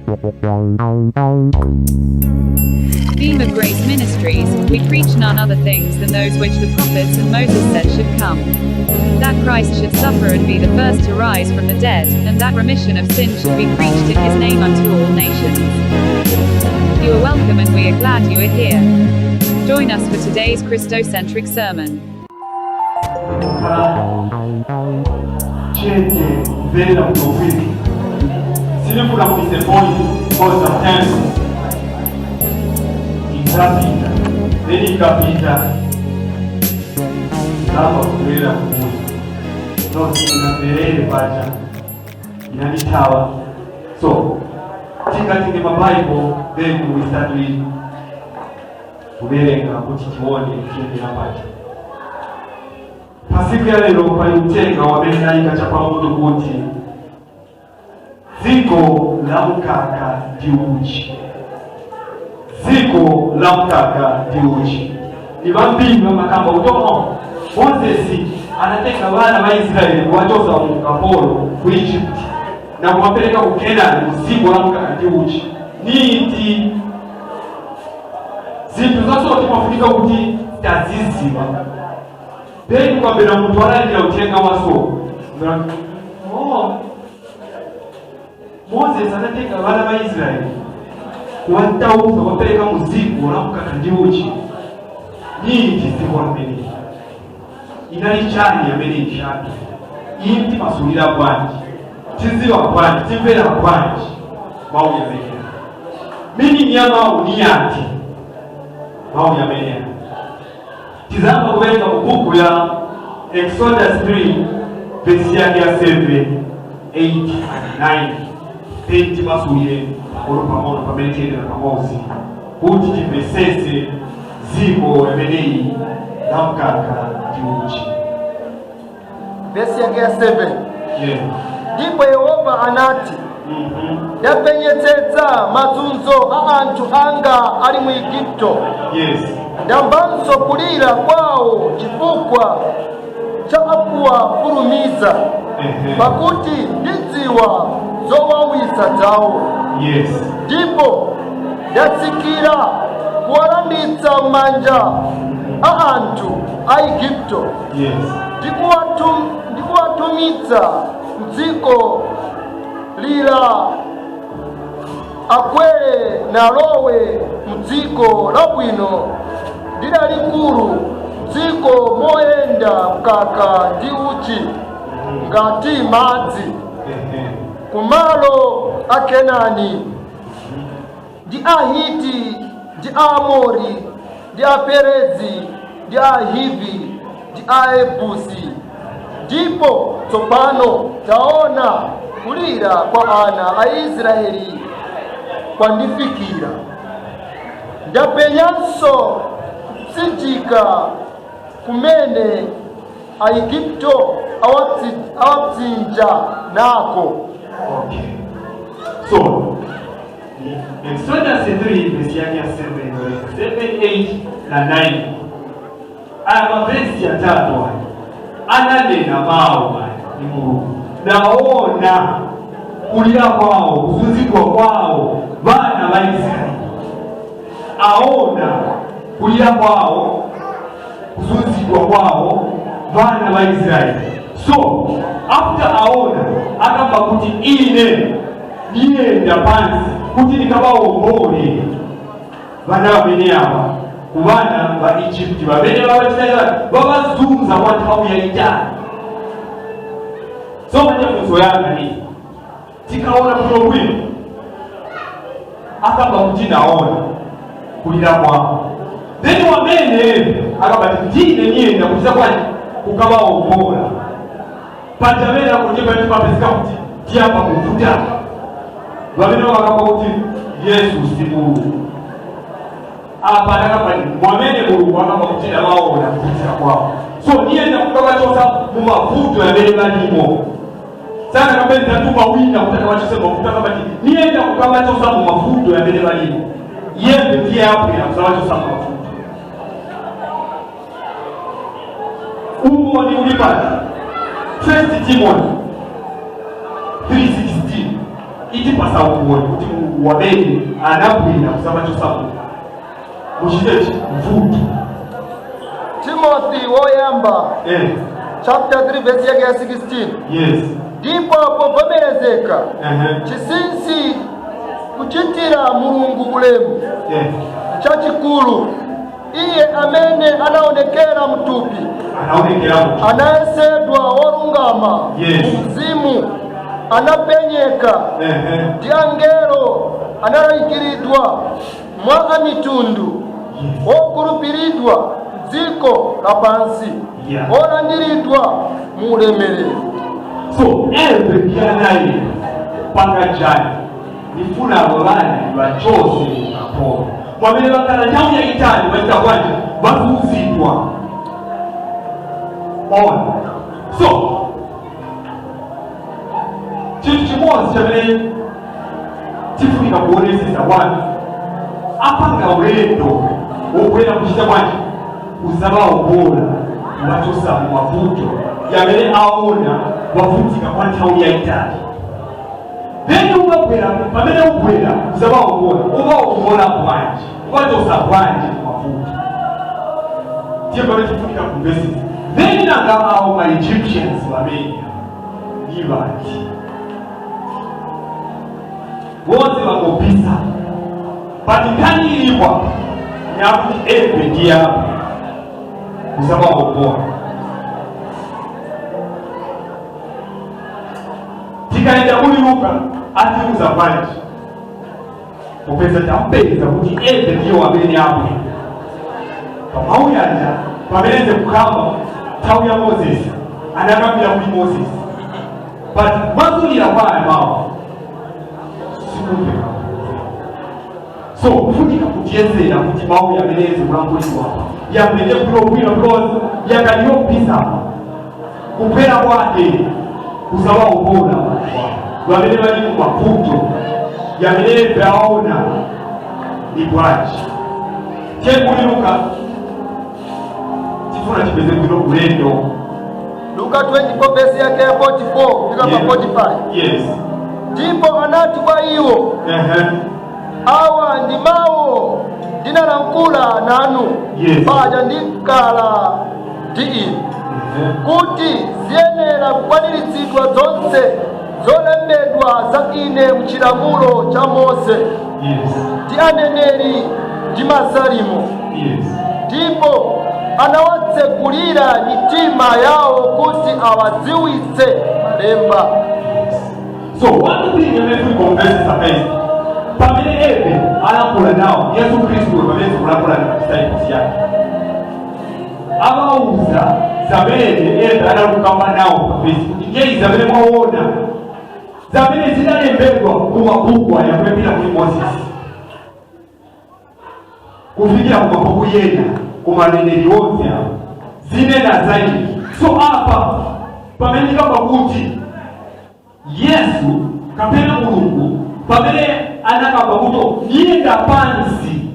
Beam of Grace Ministries, we preach none other things than those which the prophets and Moses said should come. That Christ should suffer and be the first to rise from the dead, and that remission of sin should be preached in his name unto all nations. You are welcome and we are glad you are here. Join us for today's Christocentric sermon. Kukhala chete kumverera bwinobwino. Sinifuna kudisappoint because sometimes ikapita, then ikapita ngamba kubwerera kumbuyo. No, sinamverere paja inanithawa. So tikatenge mabaibo, then we start with kuverenga kuti tione tiyendera paja. Pasiku ya lero pali uthenga wamene nayika chapamutu kuti "Dziko la mkaka ndi uchi". Dziko la mkaka ndi uchi. Ni vambiri vamakamba kuti, "Oh, Mozesi anatenga vana va Israeli kuwachosa mu ukapolo ku Egypt na kuwapereka ku Kenani, ku dziko la mkaka ndi uchi." Niti zinthu zaso timafunika kuti taziziwa. Then kwambira munthu alalikira uthenga waso, "Oh, Moses anatenga vana va Israeli kuwatauza, kuwapereka mu dziko la mkaka ndi uchi." Niti dziko lamene inali chani amene ichake iyi timasulira bwanji, tiziwa bwanji, timvera bwanji mawu yameneya? Meaning ya mawu ni yati mawu yameneya? Tizamba kuwerenga mu buku ya Exodus 3, vesi yake ya 7, 8 and 9, then timasulire pang'ono pang'ono pamene tiyendera pamodzi kuti timvesese dziko limeneyi la mkaka ndi uchi. Vesi yake ya 7. Yeah. Ndipo Yehova anati, "Ndapenyetsetsa mazunzo a anthu anga ali mu Igupto. Ndamvanso kulira kwawo chifukwa cha akuwafulumiza, pakuti ndidziwa zowawisa zawo. Ndipo ndatsikira kuwalanditsa m'manja a anthu a Igupto ndikuwatumitsa mdziko lila akwere nalowe mdziko labwino ndi lalikulu, dziko moyenda mkaka ndi uchi ngati madzi, kumalo a Kenani ndi Ahiti ndi Aamori ndi Aperezi ndi Ahivi ndi Ayebusi. Ndipo tsopano taona, kulira kwa ana a Israeli kwandifikira. Ndapenyanso kupsinjika kumene Aigupto awapsinja nako." Okay. So, Exodus 3 verse yake ya 7, 7, 8 na 9. Aya mavesi atatu aya ananena mawu aya ni Mulungu. Naona kulira kwawo, kuzunzidwa kwawo, vana va Israeli aona kulira kwawo, kuzunzidwa kwawo, vana va Israeli. So after aona, akamba kuti, "Ine ndiyenda pansi kuti ndikawaombole vana vamene ava kuvana va Egypt vamene vavachita vavazunza kwa nthawi yayitali." So manje funso yanga ni, tikaona bwino bwino, akamba kuti, "Naona kulira kwawo." Then wamene akamba ti, "Ndine niyenda kuchita kwani kukawaombola," pachamene akuti pamene pamapezeka kuti tiyamba kuvuta vamene vakamba kuti Yesu si Mulungu. Apa anakamba mwamene Mulungu akamba kuti, "Ndawaona kuvutika kwawo, so niyenda kukavachosa mumavuto yamene balimo." Sana kambe ndatuma wina kuti akavachose mavuto. Akamba ti, "Niyenda kukavachosa mumavuto yamene balimo." Yembe ndiye abwera kusavachosa mumavuto. Umboni uli pati? First Timothy 3:16. Itipasa umboni kuti Mulungu wamene anabwera kuzama chosamuka muchitechi mvuto. Timothy woyamba, chapter 3, verse yake ya 16. Ndipo povomerezeka chinsinsi kuchitira Mulungu ulemu chachikulu, iye amene anaonekera mtupi, anaonekera mutu, anayesedwa wolungama mu mzimu, anapenyeka ndi angelo, analalikiridwa mwa amitundu, wokhulupiridwa dziko lapansi, wolandiridwa mu ulemerero. So eve byanaye paka jani nifuna abo bana bachose mukapolo mwamene bakala nthawi yayitali bachita bwanji? Bazunzidwa on. So chinthu chimodzi chamene tifunika kuonesesa, wanu apanga ulendo wokwera kuchita bwanji? Kuzabaobola, kubachosa mu mavuto yamene aona wavutika kwa nthawi yayitali. Then ubabwera, pamene ubwera kuzabaobola, ubaobola bwanji? Ubachosa bwanji mu mavuto? Tiye pamene tifunika kumvesesa. Then nanga awo ma Egyptians bamene ni bati bonse bangopisa, but nkhani ilipo nyakuti eve ndiye apo kuzabaobola. Tikaenda kuli Luka atiuza bwanji? Popeza tampeza kuti eve ndiye wamene abwera pamau yanja, pameneze kukamba nthawi ya Moses anakambira kuli Moses, but mazulira kwayo mawu sikumveka. So kufunika kutiyesera kuti mawu yameneze kulanguliwa yamene bwinobwino, because yakaliopisa kuphera kwake kusawaobola vamene vali mu mavuto yamene vaona ni bwanji. Tiye kuli Luka, tifuna tipeze bwino ulendo. Luka 24, verse yake ya 44 fika pa 45. Ndipo anati kwa iwo, awa ndi mawu ndinalankhula nanu paja ndikala ndi inu, kuti ziyenera kukwaniritsidwa zonse zolembedwa za ine mchilamulo cha Mose ndi aneneri ndi masalimo. Ndipo anawatsekulira mitima yawo kuti awadziwitse malemba. So one thing yamene tikuomvesesa first, pamene eve alankhula nawo, Yesu Khristu pamene zikulankhula na disciples yake, abauza zamene eve analukamba nawo pafesi kuti ngeyi zamene mwaona, zamene zinalembedwa mu mabuku aya kuyambira kuli Moses kufikira ku mabuku yena, ku maneneri onse awo, zinena zaidi. So apa pamene tikamba kuti Yesu kapena Mulungu pamene anakamba kuti niyenda pansi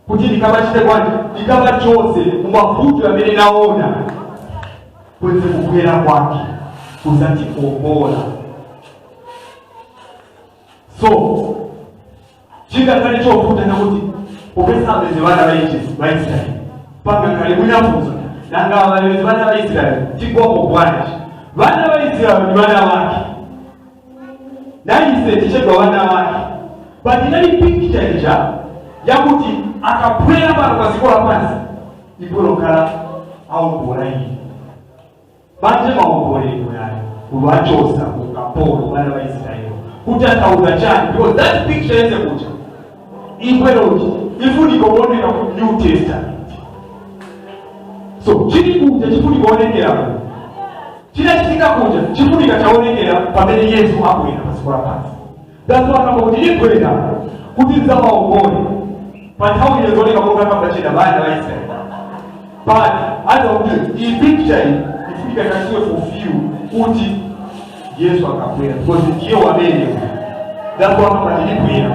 kuti ndikabachite bwanji, ndikabachose mu mavuto amene naona, kweze kukwera kwake kuzatikombola. So chingakhale chovuta nakuti popeza amene vana va Israeli pangakhale mwinafunso, nanga abalezi vana va Israeli tigwapo bwanji? Vana va Israeli ni vana vake, naise tichedwa vana vake, but inali picture ija yakuti akabwera pano pa dziko lapansi ikulokhala aombola iyi banje maombolero yayo kuvachosa kukapolo vana va Israeli. Kuti athauza chani? Because that picture yese kucha ibweroti ifunika kuoneka ku New Testament. So chili kuja chifunika kuonekera, chinachitika kuja chifunika chaonekera pamene Yesu abwera pa dziko lapansi. That's why akamba kuti libwera kuti nzamaombole. Pa nthawi iyo zioneka monga kamba china vana va Israeli, but aza kuti iyi picture iyi ifunika ikasiwe fulfill kuti Yesu akabwera, because ndiye wamene. That's why akamba tilibwera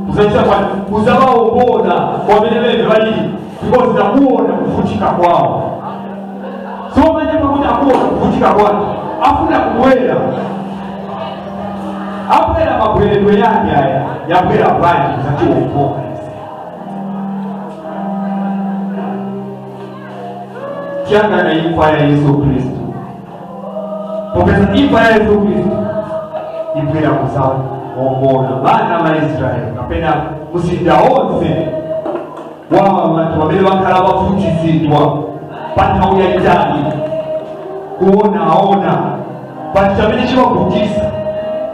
kuzachita kwani? Kuzawaombola kwamene veve valili, because nakuona kuvutika kwawo. So pamene pakuti akuona kuvutika kwake, afuna kubwera. Abwera mabweredwe yake aya, yabwera bwanji kuzatiwombola ise? Tiyangana imfa ya Yesu Kristu, popeza imfa ya Yesu Kristu ibwera kuzawombola vana va Israeli kapena musinda wonse wawa vantu vamene vakhala vavutizidwa pa nthawi yayitali kuonaona. Panthu chamene chimavutisa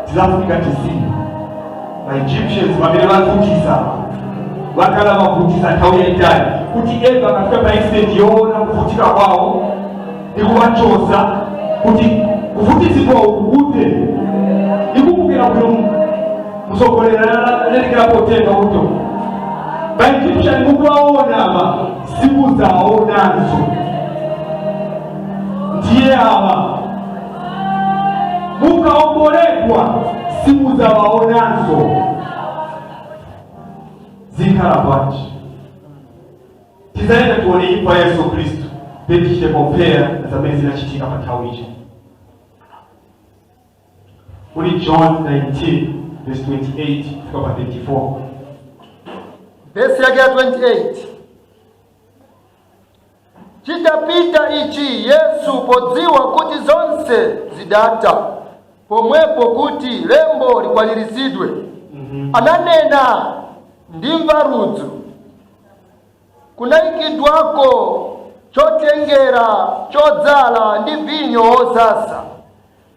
tizafunika tiziwe ma Egyptians vamene vavutisa, vakhala vavutisa nthawi yayitali kuti eva akafika pa extent yoona kuvutika kwawo ndi kuvachosa kuti kuvutizidwa uku kute. Ikumbukira bwino msogolera alekerapo tenga kuti ma Egyptian mukuwaona ava simuzaonanso, ndiye ava mukaomboledwa simuzawaonanso. Zikhala bwanji? Tizaenda tione imfa ya Yesu Kristu, then tichite compare na zamene zinachitika pa nthawi ija. Kuli John 19 verse 28 kufika pa 34. Vesi yake ya 28: Chitapita ichi, Yesu podziwa kuti zonse zidatha pomwepo, kuti lembo likwaniritsidwe, ananena, "Ndimva ludzu." Kunayikidwako chotengera chodzala ndi vinyo wosasa.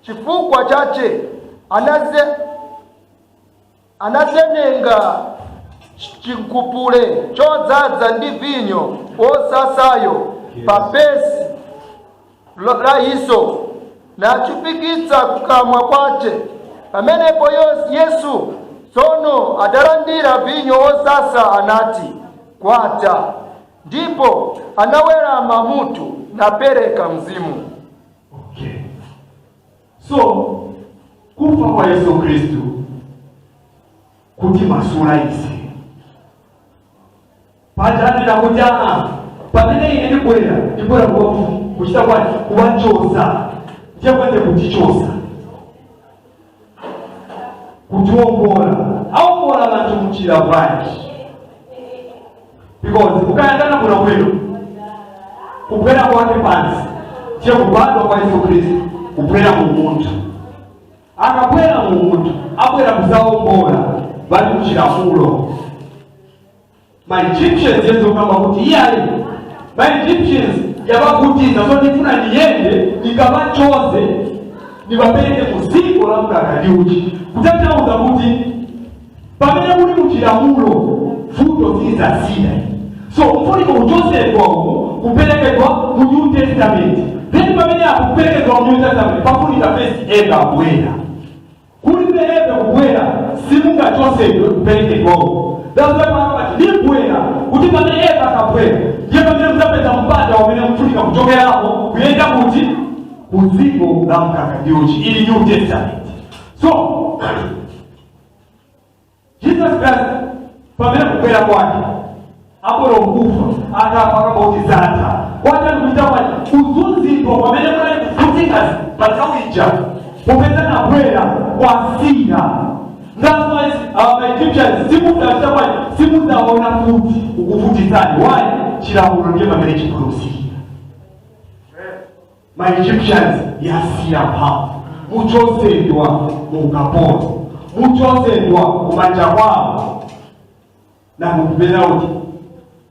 Chifukwa chache anazenenga chinkupule chodzaza ndi vinyo wosasayo pa phesi la hysopo, nachifikitsa kukamwa kwace. Pamenepo Yesu tsono adalandira vinyo wosasa, anati, "Kwatha." Ndipo anawerama mutu napereka mzimu. Okay, so kufa kwa Yesu Kristu kuti masula ise pajanena kuti aa, pamene ine ndibwera, ndibwera kuchita kwati kuwachosa, ndiye kwende kutichosa, kutiwombola. Awombola vanthu mchira bwanji? Because ukayangana kuno kwino, kubwera kwake pansi ndiye kubadwa kwa Yesu Kristu, kubwera mu munthu. Akabwera mu munthu, abwera kuzawombola bali muchilamulo ma Egyptians. Yesu kamba kuti iyayi, ma Egyptians yavakutiza, so ndifuna ndiyende nikavachoze, nivapereke muziko la mkaka ndi uchi. Kutanthauza kuti pamene muli muchilamulo, vuto zizasida. So mfuniko kuchosedwa uku kuperekedwa mu New Testament. Then pamene apo kuperekedwa mu New Testament, pafunika first eva abwera. Kulibe eve kubwera, simungachosedwe kuperekedwa uku. That's why pano pati ndibwera kuti pamene eva akabwera, ndiye pamene muzapeza mpata umene mfunika kuchokerapo kuyenda kuti ku dziko la mkaka ndi uchi, ili New Testament. So Jesus Christ pamene kubwera kwake abwera kufa, akafa akamba kuti zatha. Kwatani kuchita kwati kuzunzidwa pamene munali kuvutika pa nthawi ija, popeza nabwera kwasira. That's why Egyptians simudachita kwati simuzaona futi kukuvutitsani. Why? Chilamulo ndiye pamene chikhulupirira ma Egyptians yasiya mphamvu, muchosedwa mu ukapolo, muchosedwa kumanja kwawo na mukupeza kuti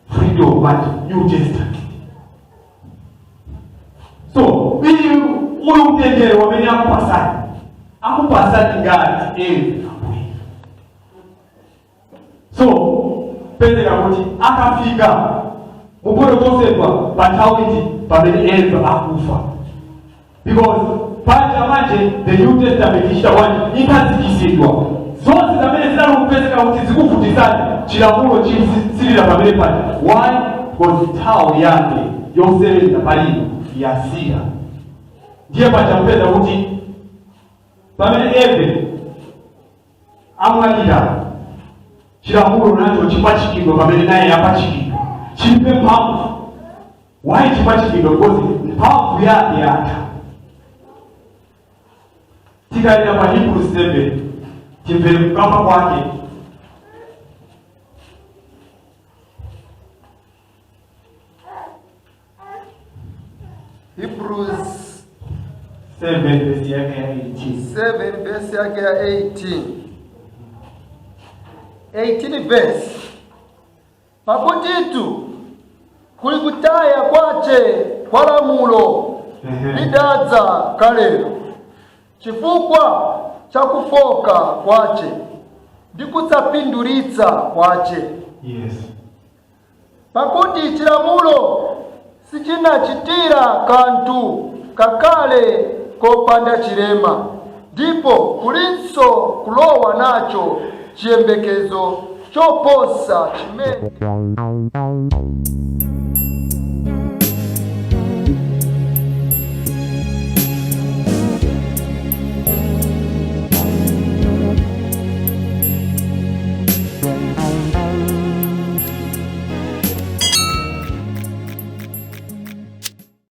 freedom manje New Testament. So iyi uyu mtendere wamene akupasani, akupasani ngati eve abwera. So pezeka kuti akafika mubwero chosedwa pa nthawi iti? Pamene eva akufa, because paja manje the New Testament ichita bwanji? Ikhazikisidwa. Zonse zamene zinali kupezeka kuti zikuvutisani, chilamulo chitsirira pamene paja. Why? Because nthawi yake yosebenza palino yasira. Ndiye paja kupeza kuti pamene eve amwalira, chilamulo nacho chipachikidwa. Pamene naye apachikidwa, chilibe mphamvu. Why chipachikidwa? Because mphamvu yake yatha. Tikaenda pa Hebrews 7, Timvere kukamba kwake. Hebrews 7 verse yake ya 18. 7 verse yake ya 18. 18 verse: Pakutitu kuli kutaya kwace kwa lamulo lidadza kalelo chifukwa cha kufoka kwace ndi kusapindulitsa kwace, pakuti chilamulo sichinachitira kanthu kakale kopanda chilema, ndipo kulinso kulowa nacho chiyembekezo choposa chimene